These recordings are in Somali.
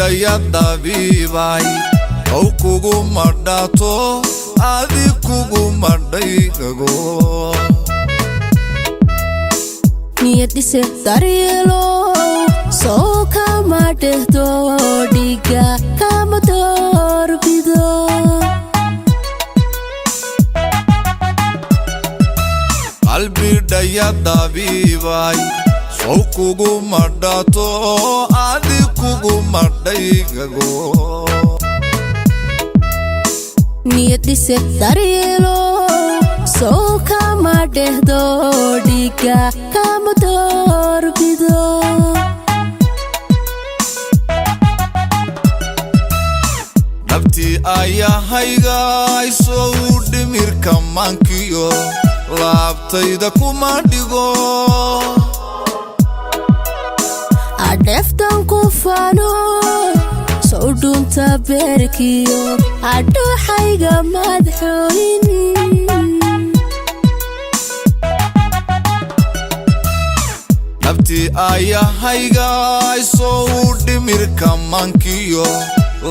Qalbidhaya dabiibay ow kugu madhato, adi kugu madhaygago. Niyadhise daryeelow, soo kama dhehdo, dhiga kama doorbido. Qalbidhaya dabiibay sow kugu madhato, adi kugu madhaygago. Niyadhise daryeelow, soo kama dhehdo, dhiga kama doorbido. Dhabtii ayahayga isow dhimirka maankiyo laabtayda kuma dhigo. Adheeftan ku fano, sow dhunta beerkiyo adhuuxayga madxoolin. Dhabtii ayahayga isow dhimirka maankiyo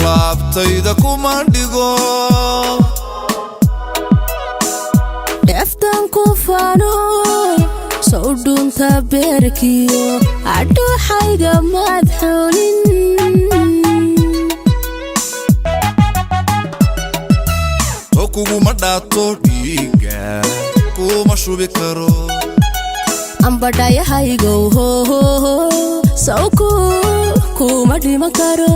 laabtayda kuma dhigo. Dheeftan ku fano, sow dhunta beerkiyo adhuuxayga madxoolin. To kuguma dhaato, dhiigga kuma shubi karo. Ambadhayahaygow hohoho, sawku kuma dhiman karo.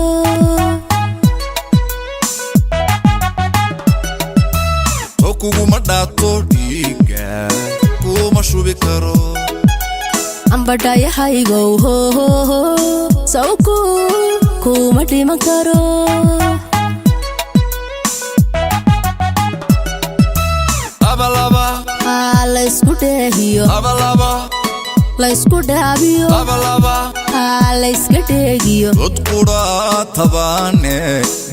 To kuguma dhaato, dhiigga kuma shubi karo. Ambadhayahaygow hohoho, sawku kuma dhiman karo. Labalaba. Haa, laysku dheehiyo. Labalaba. Laysku dhaabiyo. Labalaba. Haa, layska dheegiyo. Dod qudha tabaane,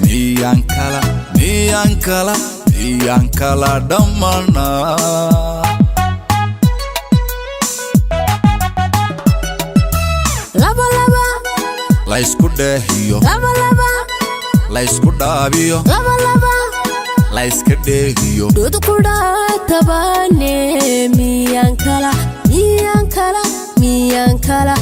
miyaan kala, miyaan kala, miyaan kala dhammanaa? Labalaba. Laysku dheehiyo. Labalaba. Laysku dhaabiyo. Labalaba. Layska dheehiyo. Dhudqudha tabaane, miyaan kala, miyaan kala, miyaan kala.